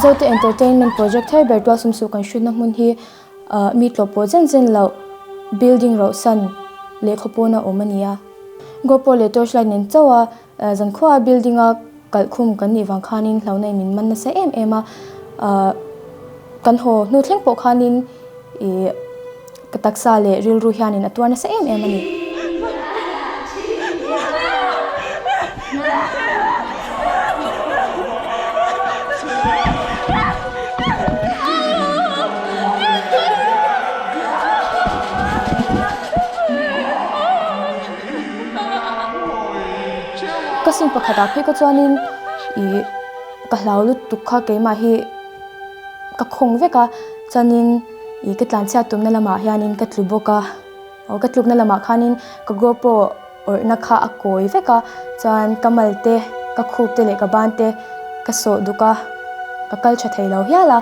Zote Entertainment Project thar ber tual sumsuh kan hrutna hmun hi mi tlawh pawh zen zen loh building rauhsan leh khawpawna awm a ni a. GoPro leh torchlight nen chauh a Zankhua building a kalh khum kan nih vang khanin hlauhna in min man nasa em em a, kan haw hnu thleng pawh khanin ih ka taksa leh rilru hianin a tuar nasa em em a ni. Ka sin pakhatah phei ka chuanin ih ka hlau lutuk kha keimah hi ka khawng vek a chuanin ih ka tlanchhiat tumna lamah hianin ka tlu bawk a aw ka tlukna lamah khanin ka GoPro awrhna kha a kawi vek a chuan ka mal te ka khup te leh ka ban te ka sawh duk a ka kal tha thei lo hial a.